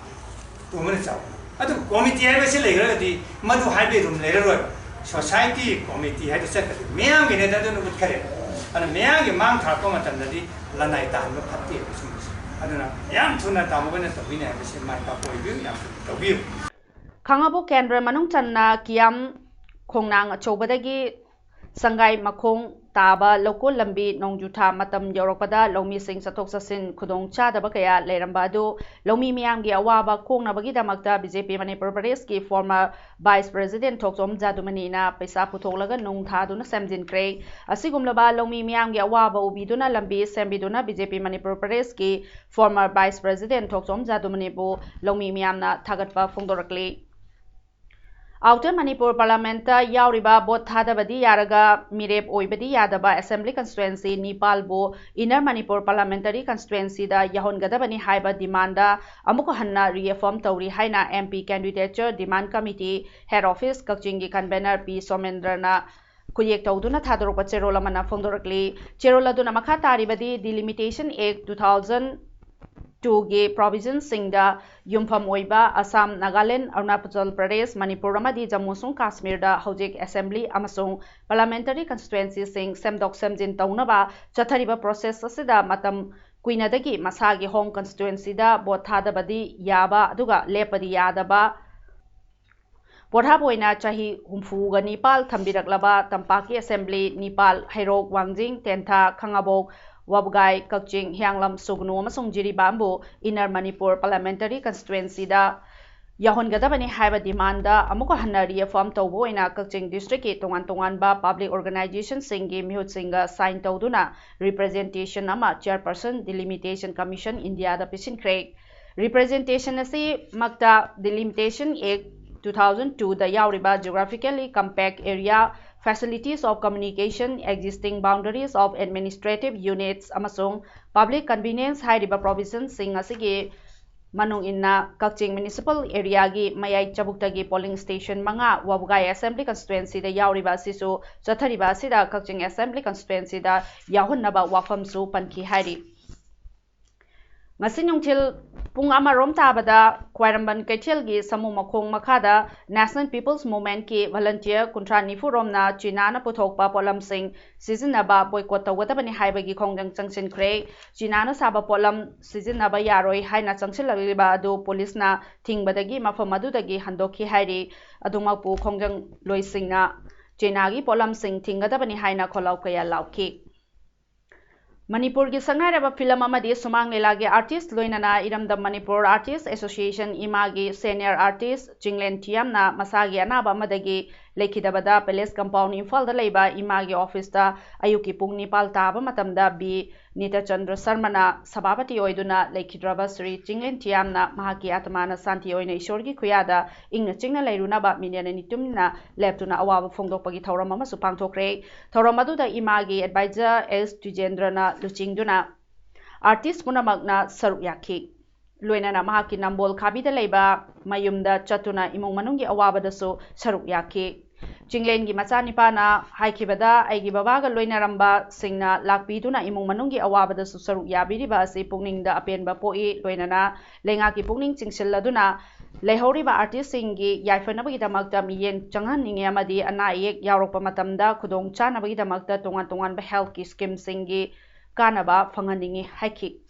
ꯇꯣꯝꯕꯅ ꯆꯥꯎ꯫ ꯑꯗꯨ ꯀꯣꯃꯤꯇꯤ ꯍꯥꯏꯕꯁꯤ ꯂꯩꯈ꯭ꯔꯒꯗꯤ ꯃꯗꯨ ꯍꯥꯏꯕꯩ ꯔꯨꯝ ꯂꯩꯔꯔꯣꯏꯕ꯫ ꯁꯣꯁꯥꯏꯇꯤ ꯀꯣꯃꯤꯇꯤ ꯍꯥꯏꯗꯨ ꯆꯠꯀꯗꯣꯏ ꯃꯤꯌꯥꯝꯒꯤꯅꯦꯗ꯫ ꯑꯗꯨꯅ ꯎꯠꯈꯔꯦ꯫ ꯑꯗꯨꯅ ꯃꯤꯌꯥꯝꯒꯤ ꯃꯥꯡ ꯊꯥꯔꯛꯄ ꯃꯇꯝꯗꯗꯤ ꯂꯅꯥꯏ ꯇꯥꯍꯟꯕ ꯐꯠꯇꯦꯕ ꯁꯨꯝꯕꯁꯦ꯫ ꯑꯗꯨꯅ ꯌꯥꯝ ꯊꯨꯅ ꯇꯥꯃꯣꯈꯣꯏꯅ ꯇꯧꯕꯤꯅꯤ ꯍꯥꯏꯕꯁꯤ ꯃꯥꯏ ꯄꯥꯛꯄ ꯑꯣꯏꯕꯤꯌꯨ꯫ ꯌꯥꯝ ꯊꯨꯅ ꯇꯧꯕꯤꯌꯨ꯫ ꯈꯥꯉꯕꯣꯛ ꯀꯦꯟꯗ꯭ꯔ ꯃꯅꯨꯡ ꯆꯟꯅ ꯀꯤꯌꯥꯝ ꯈꯣꯡꯅꯥꯡ ꯑꯆꯧꯕꯗꯒꯤ ꯁꯪꯒꯥꯏ ꯃꯈꯣꯡ ꯇꯥꯕ ꯂꯧꯀꯣꯜ ꯂꯝꯕꯤ ꯅꯣꯡꯖꯨꯊꯥ ꯃꯇꯝ ꯌꯧꯔꯛꯄꯗ ꯂꯧꯃꯤꯁꯤꯡ ꯆꯠꯊꯣꯛ ꯆꯠꯁꯤꯟ ꯈꯨꯗꯣꯡ ꯆꯥꯗꯕ ꯀꯌꯥ ꯂꯩꯔꯝꯕ ꯑꯗꯨ ꯂꯧꯃꯤ ꯃꯤꯌꯥꯝꯒꯤ ꯑꯋꯥꯕ ꯀꯣꯛꯅꯕꯒꯤꯗꯃꯛꯇ ꯕꯤ ꯖꯦ ꯄꯤ ꯃꯅꯤꯄꯨꯔ ꯄ꯭ꯔꯗꯦꯁꯀꯤ former vice president ꯊꯣꯛꯆꯣꯝ ꯖꯥꯗꯨꯃꯅꯤꯅ ꯄꯩꯁꯥ ꯄꯨꯊꯣꯛꯂꯒ ꯅꯨꯡ ꯊꯥꯗꯨꯅ ꯁꯦꯝꯖꯤꯟꯈ꯭ꯔꯦ꯫ ꯑꯁꯤꯒꯨꯝꯂꯕ ꯂꯧꯃꯤ ꯃꯤꯌꯥꯝꯒꯤ ꯑꯋꯥꯕ ꯎꯕꯤꯗꯨꯅ ꯂꯝꯕꯤ ꯁꯦꯝꯕꯤꯗꯨꯅ ꯕꯤ ꯖꯦ ꯄꯤ ꯃꯅꯤꯄꯨꯔ ꯄ꯭ꯔꯗꯦꯁꯀꯤ former vice president ꯊꯣꯛꯆꯣꯝ ꯖꯥꯗꯨꯃꯅꯤꯕꯨ ꯂꯧꯃꯤ ꯃꯤꯌꯥꯝꯅ ꯊꯥꯒꯠꯄ ꯐꯣꯡꯗꯣꯔꯛꯂꯤ꯫ Outer Manipur Parliament ꯇ ꯌꯥꯎꯔꯤꯕ ꯚꯣꯠ ꯊꯥꯗꯕꯗꯤ ꯌꯥꯔꯒ ꯃꯤꯔꯦꯞ ꯑꯣꯏꯕꯗꯤ ꯌꯥꯗꯕ assembly constituency ꯅꯤꯄꯥꯜꯕꯨ Inner Manipur Parliamentary Constituency ꯗ ꯌꯥꯎꯍꯟꯒꯗꯕꯅꯤ ꯍꯥꯏꯕ demand ꯑꯃꯨꯛ ꯍꯟꯅ reaffirm ꯇꯧꯔꯤ ꯍꯥꯏꯅ M P Candidature Demand Committee Head Office ꯀꯛꯆꯤꯡꯒꯤ convener ꯄꯤ ꯁꯣꯃꯦꯟꯗ꯭ꯔꯅ ꯈꯨꯌꯦꯛ ꯇꯧꯗꯨꯅ ꯊꯥꯗꯣꯔꯛꯄ ꯆꯦꯔꯣꯜ ꯑꯃꯅ ꯐꯣꯡꯗꯣꯔꯛꯂꯤ꯫ ꯆꯦꯔꯣꯜ ꯑꯗꯨꯅ ꯃꯈꯥ ꯇꯥꯔꯤꯕꯗꯤ Delimitation Act two thousand ꯇꯨꯒꯤ ꯄ꯭ꯔꯣꯚꯤꯖꯟꯁꯤꯡꯗ ꯌꯨꯝꯐꯝ ꯑꯣꯏꯕ ꯑꯁꯥꯝ, ꯅꯥꯒꯥꯂꯦꯟ, ꯑꯔꯨꯅꯥꯆꯜ ꯄ꯭ꯔꯗꯦꯁ, ꯃꯅꯤꯄꯨꯔ ꯑꯃꯗꯤ ꯖꯝꯃꯨ ꯑꯃꯁꯨꯡ ꯀꯥꯁꯃꯤꯔꯗ ꯍꯧꯖꯤꯛ ꯑꯦꯁꯦꯝꯕ꯭ꯂꯤ ꯑꯃꯁꯨꯡ ꯄꯥꯔꯂꯥꯃꯦꯟꯇꯔꯤ ꯀꯟꯁꯇꯤꯇ꯭ꯋꯦꯟꯁꯤꯁꯤꯡ ꯁꯦꯝꯗꯣꯛ ꯁꯦꯝꯖꯤꯟ ꯇꯧꯅꯕ ꯆꯠꯊꯔꯤꯕ ꯄ꯭ꯔꯣꯁꯦꯁ ꯑꯁꯤꯗ ꯃꯇꯝ ꯀꯨꯏꯅꯗꯒꯤ ꯃꯁꯥꯒꯤ ꯍꯣꯝ ꯀꯟꯁꯇꯤꯇ꯭ꯋꯦꯟꯁꯤꯗ ꯚꯣꯠ ꯊꯥꯗꯕꯗꯤ ꯌꯥꯕ ꯑꯗꯨꯒ ꯂꯦꯞꯄꯗꯤ ꯌꯥꯗꯕ ꯄꯣꯠꯍꯥꯞ ꯑꯣꯏꯅ ꯆꯍꯤ ꯍꯨꯝꯐꯨꯒ ꯅꯤꯄꯥꯜ ꯊꯝꯕꯤꯔꯛꯂꯕ ꯇꯝꯄꯥꯛꯀꯤ ꯑꯦꯁꯦꯝꯕ꯭ꯂꯤ ꯅꯤꯄꯥꯜ, ꯍꯩꯔꯣꯛ, ꯋꯥꯡꯖꯤꯡ, ꯇꯦꯟꯊꯥ, ꯈꯥꯉꯕꯣꯛ, ꯋꯥꯕꯒꯥꯏ, ꯀꯛꯆꯤꯡ, ꯍꯤꯌꯥꯡꯂꯝ, ꯁꯨꯒꯅꯨ ꯑꯃꯁꯨꯡ ꯖꯤꯔꯤꯕꯥꯝꯕꯨ ꯏꯟꯅꯔ ꯃꯅꯤꯄꯨꯔ ꯄꯥꯔꯂꯥꯃꯦꯟꯇꯔꯤ ꯀꯟꯁꯇꯤꯇ꯭ꯋꯦꯟꯁꯤꯗ ꯌꯥꯎꯍꯟꯒꯗꯕꯅꯤ ꯍꯥꯏꯕ ꯗꯤꯃꯥꯟꯗ ꯑꯃꯨꯛꯀ ꯍꯟꯅ ꯔꯤꯑꯦꯐꯥꯔꯝ ꯇꯧꯕ ꯑꯣꯏꯅ ꯀꯛꯆꯤꯡ ꯗꯤꯁꯇ꯭ꯔꯤꯛꯀꯤ ꯇꯣꯉꯥꯟ ꯇꯣꯉꯥꯟꯕ ꯄꯕ꯭ꯂꯤꯛ ꯑꯣꯔꯒꯅꯥꯏꯖꯦꯁꯟꯁꯤꯡꯒꯤ ꯃꯤꯍꯨꯠꯁꯤꯡꯒ ꯁꯥꯏꯟ ꯇꯧꯗꯨꯅ ꯔꯤꯄ꯭ꯔꯖꯦꯟꯇꯦꯁꯟ ꯑꯃ ꯆꯤꯌꯔꯄꯔꯁꯟ ꯗꯤꯂꯤꯃꯤꯇꯦꯁꯟ ꯀꯃꯤꯁꯟ ꯏꯟꯗꯤꯌꯥꯗ ꯄꯤꯁꯤꯟꯈ꯭ꯔꯦ꯫ ꯔꯤꯄ꯭ꯔꯖꯦꯟꯇꯦꯁꯟ ꯑꯁꯤꯃꯛꯇ ꯗꯤꯂꯤꯃꯤꯇꯦꯁꯟ ꯑꯦꯛ ꯇꯨ ꯊꯥꯎꯖꯟ ꯇꯨꯗ ꯌꯥꯎꯔꯤꯕ Geographically Compact Area, Facilities of Communication, Existing Boundaries of Administrative Units ꯑꯃꯁꯨꯡ Public Convenience ꯍꯥꯏꯔꯤꯕ ꯄ꯭ꯔꯣꯚꯤꯖꯟꯁꯤꯡ ꯑꯁꯤꯒꯤ ꯃꯅꯨꯡ ꯏꯟꯅ ꯀꯛꯆꯤꯡ ꯃ꯭ꯌꯨꯅꯤꯁꯤꯄꯥꯜ ꯑꯦꯔꯤꯌꯥꯒꯤ ꯃꯌꯥꯏ ꯆꯕꯨꯛꯇꯒꯤ ꯄꯣꯂꯤꯡ ꯁ꯭ꯇꯦꯁꯟ ꯃꯉꯥ, ꯋꯥꯕꯒꯥꯏ ꯑꯦꯁꯦꯝꯕ꯭ꯂꯤ ꯀꯟꯁꯇꯤꯇ꯭ꯋꯦꯟꯁꯤꯗ ꯌꯥꯎꯔꯤꯕ ꯑꯁꯤꯁꯨ ꯆꯠꯊꯔꯤꯕ ꯑꯁꯤꯗ ꯀꯛꯆꯤꯡ ꯑꯦꯁꯦꯝꯕ꯭ꯂꯤ ꯀꯟꯁꯇꯤꯇ꯭ꯋꯦꯟꯁꯤꯗ ꯌꯥꯎꯍꯟꯅꯕ ꯋꯥꯐꯝꯁꯨ ꯄꯟꯈꯤ ꯍꯥꯏꯔꯤ꯫ ꯉꯁꯤ ꯅꯨꯡꯊꯤꯜ ꯄꯨꯡ ꯑꯃꯔꯣꯝ ꯇꯥꯕꯗ ꯈ꯭ꯋꯥꯏꯔꯝꯕꯟ ꯀꯩꯊꯦꯜꯒꯤ ꯁꯃꯨ ꯃꯈꯣꯡ ꯃꯈꯥꯗ National People's Movementꯀꯤ volunteer ꯀꯨꯟꯊ꯭ꯔꯥ ꯅꯤꯐꯨ ꯔꯣꯝꯅ ꯆꯤꯅꯥꯅ ꯄꯨꯊꯣꯛꯄ ꯄꯣꯠꯂꯝꯁꯤꯡ ꯁꯤꯖꯤꯟꯅꯕ boycott ꯇꯧꯒꯗꯕꯅꯤ ꯍꯥꯏꯕꯒꯤ ꯈꯣꯡꯖꯪ ꯆꯪꯁꯤꯟꯈ꯭ꯔꯦ꯫ ꯆꯤꯅꯥꯅ ꯁꯥꯕ ꯄꯣꯠꯂꯝ ꯁꯤꯖꯤꯟꯅꯕ ꯌꯥꯔꯣꯏ ꯍꯥꯏꯅ ꯆꯪꯁꯤꯜꯂꯛꯂꯤꯕ ꯑꯗꯨ ꯄꯨꯂꯤꯁꯅ ꯊꯤꯡꯕꯗꯒꯤ ꯃꯐꯝ ꯑꯗꯨꯗꯒꯤ ꯍꯟꯗꯣꯛꯈꯤ ꯍꯥꯏꯔꯤ꯫ ꯑꯗꯨꯃꯛꯄꯨ ꯈꯣꯡꯖꯪꯂꯣꯏꯁꯤꯡꯅ ꯆꯤꯅꯥꯒꯤ ꯄꯣꯠꯂꯝꯁꯤꯡ ꯊꯤꯡꯒꯗꯕꯅꯤ ꯍꯥꯏꯅ ꯈꯣꯜꯂꯥꯎ ꯀꯌꯥ ꯂꯥꯎꯈꯤ꯫ ꯃꯅꯤꯄꯨꯔꯒꯤ ꯁꯛꯅꯥꯏꯔꯕ ꯐꯤꯂꯝ ꯑꯃꯗꯤ ꯁꯨꯃꯥꯡ ꯂꯤꯂꯥꯒꯤ artist ꯂꯣꯏꯅꯅ ꯏꯔꯝꯗꯝ ꯃꯅꯤꯄꯨꯔ Artist Association ꯏꯃꯥꯒꯤ senior artist ꯆꯤꯡꯂꯦꯟ ꯊꯤꯌꯥꯝꯅ ꯃꯁꯥꯒꯤ ꯑꯅꯥꯕ ꯑꯃꯗꯒꯤ ꯂꯩꯈꯤꯗꯕꯗ Palace Compound ꯏꯝꯐꯥꯜꯗ ꯂꯩꯕ ꯏꯃꯥꯒꯤ officeꯇ ꯑꯌꯨꯛꯀꯤ ꯄꯨꯡ ꯅꯤꯄꯥꯜ ꯇꯥꯕ ꯃꯇꯝꯗ ꯕꯤ ꯅꯤꯇꯆꯟꯗ꯭ꯔ ꯁꯔꯃꯅ ꯁꯚꯥꯄꯇꯤ ꯑꯣꯏꯗꯨꯅ ꯂꯩꯈꯤꯗ꯭ꯔꯕ ꯁ꯭ꯔꯤ ꯆꯤꯡꯂꯦꯟ ꯊꯤꯌꯥꯝꯅ ꯃꯍꯥꯛꯀꯤ ꯑꯥꯇꯃꯥꯅ ꯁꯥꯟꯇꯤ ꯑꯣꯏꯅ ꯏꯁꯣꯔꯒꯤ ꯈꯨꯌꯥꯗ ꯏꯪꯅ ꯆꯤꯛꯅ ꯂꯩꯔꯨꯅꯕ ꯃꯤꯅꯦꯅ ꯅꯤꯇꯨꯝꯅ ꯂꯦꯞꯇꯨꯅ ꯑꯋꯥꯕ ꯐꯣꯡꯗꯣꯛꯄꯒꯤ ꯊꯧꯔꯝ ꯑꯃꯁꯨ ꯄꯥꯡꯊꯣꯛꯈ꯭ꯔꯦ꯫ ꯊꯧꯔꯝ ꯑꯗꯨꯗ ꯏꯃꯥꯒꯤ advisor ꯑꯦꯁ ꯇ꯭ꯋꯤꯖꯦꯟꯗ꯭ꯔꯅ ꯂꯨꯆꯤꯡꯗꯨꯅ artist ꯄꯨꯝꯅꯃꯛꯅ ꯁꯔꯨꯛ ꯌꯥꯈꯤ꯫ ꯂꯣꯏꯅꯅ ꯃꯍꯥꯛꯀꯤ ꯅꯝꯕꯣꯜ ꯈꯥꯕꯤꯗ ꯂꯩꯕ ꯃꯌꯨꯝꯗ ꯆꯠꯇꯨꯅ ꯏꯃꯨꯡ ꯃꯅꯨꯡꯒꯤ ꯑꯋꯥꯕꯗꯁꯨ ꯁꯔꯨꯛ ꯌꯥꯈꯤ꯫ ꯆꯤꯡꯂꯦꯟꯒꯤ ꯃꯆꯥꯅꯤꯄꯥꯅ ꯍꯥꯏꯈꯤꯕꯗ, ꯑꯩꯒꯤ ꯕꯕꯥꯒ ꯂꯣꯏꯅꯔꯝꯕꯁꯤꯡꯅ ꯂꯥꯛꯄꯤꯗꯨꯅ ꯏꯃꯨꯡ ꯃꯅꯨꯡꯒꯤ ꯑꯋꯥꯕꯗꯁꯨ ꯁꯔꯨꯛ ꯌꯥꯕꯤꯔꯤꯕ ꯑꯁꯤ ꯄꯨꯛꯅꯤꯡꯗ ꯑꯄꯦꯟꯕ ꯄꯣꯛꯏ, ꯂꯣꯏꯅꯅ ꯂꯩꯉꯥꯛꯀꯤ ꯄꯨꯛꯅꯤꯡ ꯆꯤꯡꯁꯤꯜꯂꯗꯨꯅ ꯂꯩꯍꯧꯔꯤꯕ ꯑꯥꯔꯇꯤꯁꯁꯤꯡꯒꯤ ꯌꯥꯏꯐꯅꯕꯒꯤꯗꯃꯛꯇ ꯃꯤꯠꯌꯦꯡ ꯆꯪꯍꯟꯅꯤꯡꯉꯤ ꯑꯃꯗꯤ ꯑꯅꯥ ꯑꯌꯦꯛ ꯌꯥꯎꯔꯛꯄ ꯃꯇꯝꯗ ꯈꯨꯗꯣꯡ ꯆꯥꯅꯕꯒꯤꯗꯃꯛꯇ ꯇꯣꯉꯥꯟ ꯇꯣꯉꯥꯟꯕ ꯍꯦꯜꯊꯀꯤ ꯁ꯭ꯀꯤꯝꯁꯤꯡꯒꯤ ꯀꯥꯟꯅꯕ ꯐꯪꯍꯟꯅꯤꯡꯏ ꯍꯥꯏꯈꯤ꯫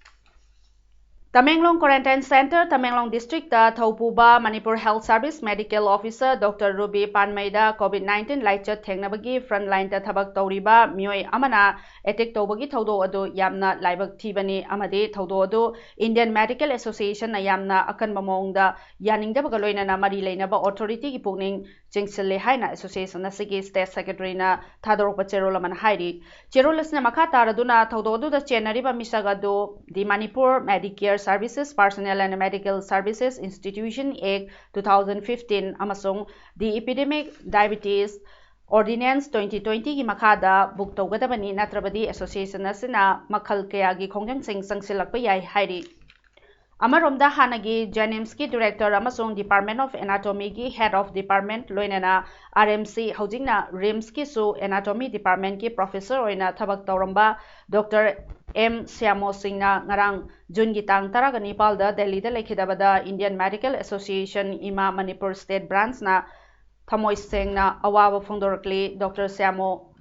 Tamenglong quarantine centre, Tamenglong district ꯊꯧꯄꯨꯕ Manipur health service medical officer doctor Ruby ꯄꯥꯟꯃꯩꯗ ꯀꯣꯚꯤꯗ ꯅꯥꯏꯟꯇꯤꯟ ꯂꯥꯏꯆꯠ ꯊꯦꯡꯅꯕꯒꯤ ꯐ꯭ꯔꯟꯠ ꯂꯥꯏꯟꯗ ꯊꯕꯛ ꯇꯧꯔꯤꯕ ꯃꯤꯑꯣꯏ ꯑꯃꯅ ꯑꯦꯇꯦꯛ ꯇꯧꯕꯒꯤ ꯊꯧꯗꯣꯛ ꯑꯗꯨ ꯌꯥꯝꯅ ꯂꯥꯏꯕꯛ ꯊꯤꯕꯅꯤ ꯑꯃꯗꯤ ꯊꯧꯗꯣꯛ ꯑꯗꯨ ꯏꯟꯗꯤꯌꯟ ꯃꯦꯗꯤꯀꯦꯜ ꯑꯦꯁꯣꯁꯤꯌꯦꯁꯟꯅ ꯌꯥꯝꯅ ꯑꯀꯟꯕ ꯃꯑꯣꯡꯗ ꯌꯥꯅꯤꯡꯗꯕꯒ ꯂꯣꯏꯅꯅ ꯃꯔꯤ ꯂꯩꯅꯕ ꯑꯣꯊꯣꯔꯤꯇꯤꯒꯤ ꯄꯨꯛꯅꯤꯡ ꯆꯤꯡꯁꯤꯜꯂꯦ ꯍꯥꯏꯅ ꯑꯦꯁꯣꯁꯤꯌꯦꯁꯟ ꯑꯁꯤꯒꯤ ꯁ꯭ꯇꯦꯠ ꯁꯦꯀ꯭ꯔꯦꯇꯔꯤꯅ ꯊꯥꯗꯣꯔꯛꯄ ꯆꯦꯔꯣꯜ ꯑꯃꯅ ꯍꯥꯏꯔꯤ꯫ ꯆꯦꯔꯣꯜ ꯑꯁꯤꯅ ꯃꯈꯥ ꯇꯥꯔꯗꯨꯅ ꯊꯧꯗꯣꯛ ꯑꯗꯨꯗ ꯆꯦꯟꯅꯔꯤꯕ ꯃꯤꯁꯛ ꯑꯗꯨ The Manipur Medicare Services Personnel and Medical Services Institution Act two thousand fifteen ꯑꯃꯁꯨꯡ The Epidemic Diabetes Ordinance twenty twenty ꯒꯤ ꯃꯈꯥꯗ ꯕꯨꯛ ꯇꯧꯒꯗꯕꯅꯤ, ꯅꯠꯇ꯭ꯔꯕꯗꯤ ꯑꯦꯁꯣꯁꯤꯌꯦꯁꯟ ꯑꯁꯤꯅ ꯃꯈꯜ ꯀꯌꯥꯒꯤ ꯈꯣꯡꯖꯪꯁꯤꯡ ꯆꯪꯁꯤꯜꯂꯛꯄ ꯌꯥꯏ ꯍꯥꯏꯔꯤ꯫ ꯑꯃꯔꯣꯝꯗ, ꯍꯥꯟꯅꯒꯤ ꯖꯦꯅꯤꯝꯁꯀꯤ ꯗꯤꯔꯦꯛꯇꯔ ꯑꯃꯁꯨꯡ Department of Anatomy ꯒꯤ Head of Department, ꯂꯣꯏꯅꯅ ꯑꯥꯔ ꯑꯦꯝ ꯁꯤ, ꯍꯧꯖꯤꯛꯅ ꯔꯤꯝꯁꯀꯤꯁꯨ ꯑꯦꯅꯥꯇꯣꯃꯤ ꯗꯤꯄꯥꯔꯠꯃꯦꯟꯠꯀꯤ ꯄ꯭ꯔꯣꯐꯦꯁꯔ ꯑꯣꯏꯅ ꯊꯕꯛ ꯇꯧꯔꯝꯕ ꯗꯣꯛꯇꯔ ꯑꯦꯝ ꯁ꯭ꯌꯥꯃꯣ ꯁꯤꯡꯅ ꯉꯔꯥꯡ ꯖꯨꯟꯒꯤ ꯇꯥꯡ ꯇꯔꯥꯒ ꯅꯤꯄꯥꯜꯗ ꯗꯦꯜꯂꯤꯗ ꯂꯩꯈꯤꯗꯕꯗ ꯏꯟꯗꯤꯌꯟ ꯃꯦꯗꯤꯀꯦꯜ ꯑꯦꯁꯣꯁꯤꯌꯦꯁꯟ, ꯏꯃꯥ, ꯃꯅꯤꯄꯨꯔ ꯁ꯭ꯇꯦꯠ ꯕ꯭ꯔꯥꯟꯆꯅ ꯊꯃꯣꯏ ꯁꯦꯡꯅ ꯑꯋꯥꯕ ꯐꯣꯡꯗꯣꯔꯛꯂꯤ꯫ ꯗꯣꯛꯇꯔ ꯁ꯭ꯌꯥꯃꯣ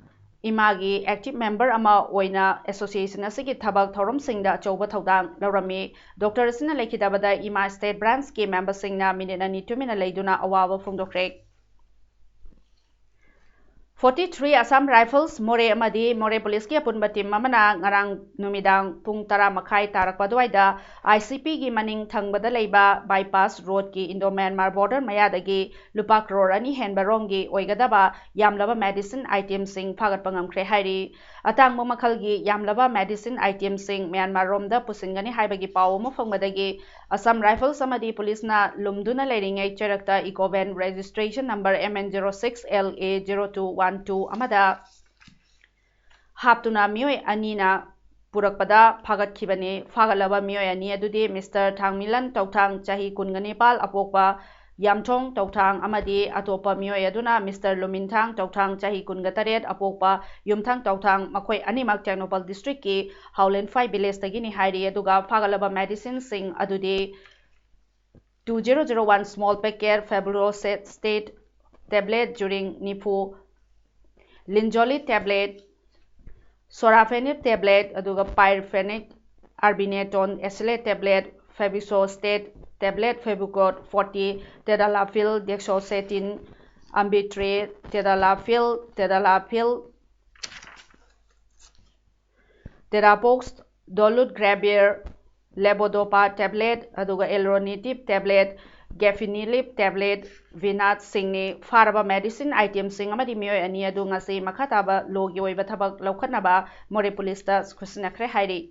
ꯏꯃꯥꯒꯤ ꯑꯦꯛꯇꯤꯚ ꯃꯦꯝꯕꯔ ꯑꯃ ꯑꯣꯏꯅ ꯑꯦꯁꯣꯁꯤꯌꯦꯁꯟ ꯑꯁꯤꯒꯤ ꯊꯕꯛ ꯊꯧꯔꯝꯁꯤꯡꯗ ꯑꯆꯧꯕ ꯊꯧꯗꯥꯡ ꯂꯧꯔꯝꯃꯤ꯫ ꯗꯣꯛꯇꯔ ꯑꯁꯤꯅ ꯂꯩꯈꯤꯗꯕꯗ ꯏꯃꯥ ꯁ꯭ꯇꯦꯠ ꯕ꯭ꯔꯥꯟꯆꯀꯤ ꯃꯦꯝꯕꯔꯁꯤꯡꯅ ꯃꯤꯅꯤꯠ ꯑꯅꯤ ꯇꯨꯃꯤꯟꯅ ꯂꯩꯗꯨꯅ ꯑꯋꯥꯕ ꯐꯣꯡꯗꯣꯛꯈ꯭ꯔꯦ꯫ Forty three Assam Rifles, ꯃꯣꯔꯦ ꯑꯃꯗꯤ ꯃꯣꯔꯦ ꯄꯨꯂꯤꯁꯀꯤ ꯑꯄꯨꯟꯕ ꯇꯤꯝ ꯑꯃꯅ ꯉꯔꯥꯡ ꯅꯨꯃꯤꯗꯥꯡ ꯄꯨꯡ ꯇꯔꯥ ꯃꯈꯥꯏ ꯇꯥꯔꯛꯄ ꯑꯗꯨꯋꯥꯏꯗ ꯑꯥꯏ ꯁꯤ ꯄꯤꯒꯤ ꯃꯅꯤꯡ ꯊꯪꯕꯗ ꯂꯩꯕ ꯕꯥꯏꯄꯥꯁ ꯔꯣꯗꯀꯤ ꯏꯟꯗꯣ ꯃ꯭ꯌꯥꯟꯃꯥꯔ ꯕꯣꯔꯗꯔ ꯃꯌꯥꯗꯒꯤ ꯂꯨꯄꯥ ꯀ꯭ꯔꯣꯔ ꯑꯅꯤ ꯍꯦꯟꯕ ꯔꯣꯝꯒꯤ ꯑꯣꯏꯒꯗꯕ ꯌꯥꯝꯂꯕ ꯃꯦꯗꯤꯁꯤꯟ ꯑꯥꯏꯇꯦꯝꯁꯤꯡ ꯐꯥꯒꯠꯄ ꯉꯝꯈ꯭ꯔꯦ ꯍꯥꯏꯔꯤ꯫ ꯑꯇꯥꯡꯕ ꯃꯈꯜꯒꯤ ꯌꯥꯝꯂꯕ ꯃꯦꯗꯤꯁꯤꯟ ꯑꯥꯏꯇꯦꯝꯁꯤꯡ ꯃ꯭ꯌꯥꯟꯃꯥꯔ ꯔꯣꯝꯗ ꯄꯨꯁꯤꯟꯒꯅꯤ ꯍꯥꯏꯕꯒꯤ ꯄꯥꯎ ꯑꯃ ꯐꯪꯕꯗꯒꯤ ꯑꯁꯥꯝ ꯔꯥꯏꯐꯜꯁ ꯑꯃꯗꯤ ꯄꯨꯂꯤꯁꯅ ꯂꯨꯝꯗꯨꯅ ꯂꯩꯔꯤꯉꯩ ꯆꯩꯔꯛꯇ Eeco van registration number M N zero six L A zero two one two ꯑꯃꯗ ꯍꯥꯞꯇꯨꯅ ꯃꯤꯑꯣꯏ ꯑꯅꯤꯅ ꯄꯨꯔꯛꯄꯗ ꯐꯥꯒꯠꯈꯤꯕꯅꯤ꯫ ꯐꯥꯒꯠꯂꯕ ꯃꯤꯑꯣꯏ ꯑꯅꯤ ꯑꯗꯨꯗꯤ ꯃꯤꯁꯇꯔ ꯊꯥꯡꯃꯤꯂꯟ ꯇꯧꯊꯥꯡ, ꯆꯍꯤ ꯀꯨꯟꯒ ꯅꯤꯄꯥꯜ, ꯑꯄꯣꯛꯄ ꯌꯥꯝꯊꯣꯡ ꯇꯧꯊꯥꯡ ꯑꯃꯗꯤ ꯑꯇꯣꯞꯄ ꯃꯤꯑꯣꯏ ꯑꯗꯨꯅ ꯃꯤꯁꯇꯔ ꯂꯨꯃꯤꯟꯊꯥꯡ ꯇꯧꯊꯥꯡ, ꯆꯍꯤ ꯀꯨꯟꯒ ꯇꯔꯦꯠ, ꯑꯄꯣꯛꯄ ꯌꯨꯝꯊꯥꯡ ꯇꯧꯊꯥꯡ, ꯃꯈꯣꯏ ꯑꯅꯤꯃꯛ ꯇꯦꯡꯅꯧꯄꯜ ꯗꯤꯁꯇ꯭ꯔꯤꯛꯀꯤ ꯍꯥꯎꯂꯦꯟꯐꯥꯏ ꯚꯤꯂꯦꯖꯇꯒꯤꯅꯤ ꯍꯥꯏꯔꯤ꯫ ꯑꯗꯨꯒ ꯐꯥꯒꯠꯂꯕ ꯃꯦꯗꯤꯁꯤꯟꯁꯤꯡ ꯑꯗꯨꯗꯤ two zero zero one small packet Fabuloset state tablet ꯖꯨꯔꯤꯡ ꯅꯤꯐꯨ, ꯂꯤꯟꯖꯣꯂꯤ ꯇꯦꯕ꯭ꯂꯦꯠ, ꯁꯣꯔꯥꯐꯦꯅꯤꯞ ꯇꯦꯕ꯭ꯂꯦꯠ, ꯑꯗꯨꯒ ꯄꯥꯏꯔꯐꯦꯅꯤꯛ ꯑꯥꯔꯕꯤꯅꯦꯇꯣꯟ acetate tablet, febuxostat tablet, ꯐꯦꯕꯨꯀꯣꯠ ꯐꯣꯔꯇꯤ, ꯇꯦꯗꯥꯂꯥꯐꯤꯜ, ꯗꯦꯛꯁꯣꯁꯦꯇꯤꯟ, ꯑꯝꯕꯤꯇ꯭ꯔꯦ, ꯇꯦꯗꯥꯂꯥꯐꯤꯜ, ꯇꯦꯗꯥꯂꯥꯐꯤꯜ, ꯇꯦꯔꯥꯄꯣꯛꯁ, ꯗꯣꯂꯨꯠ ꯒ꯭ꯔꯦꯕꯤꯌꯔ, ꯂꯦꯕꯣꯗꯣꯄꯥ ꯇꯦꯕ꯭ꯂꯦꯠ, ꯑꯗꯨꯒ ꯑꯦꯜꯔꯣꯅꯤꯇꯤꯞ ꯇꯦꯕ꯭ꯂꯦꯠ, ꯒꯦꯐꯤꯅꯤꯂꯤꯞ ꯇꯦꯕ꯭ꯂꯦꯠ, ꯚꯤꯅꯥꯠꯁꯤꯡꯅꯤ꯫ ꯐꯥꯔꯕ ꯃꯦꯗꯤꯁꯤꯟ ꯑꯥꯏꯇꯦꯝꯁꯤꯡ ꯑꯃꯗꯤ ꯃꯤꯑꯣꯏ ꯑꯅꯤ ꯑꯗꯨ ꯉꯁꯤ ꯃꯈꯥ ꯇꯥꯕ ꯂꯣꯒꯤ ꯑꯣꯏꯕ ꯊꯕꯛ ꯂꯧꯈꯠꯅꯕ ꯃꯣꯔꯦ ꯄꯨꯂꯤꯁꯇ ꯈꯨꯠꯁꯤꯟꯅꯈ꯭ꯔꯦ ꯍꯥꯏꯔꯤ꯫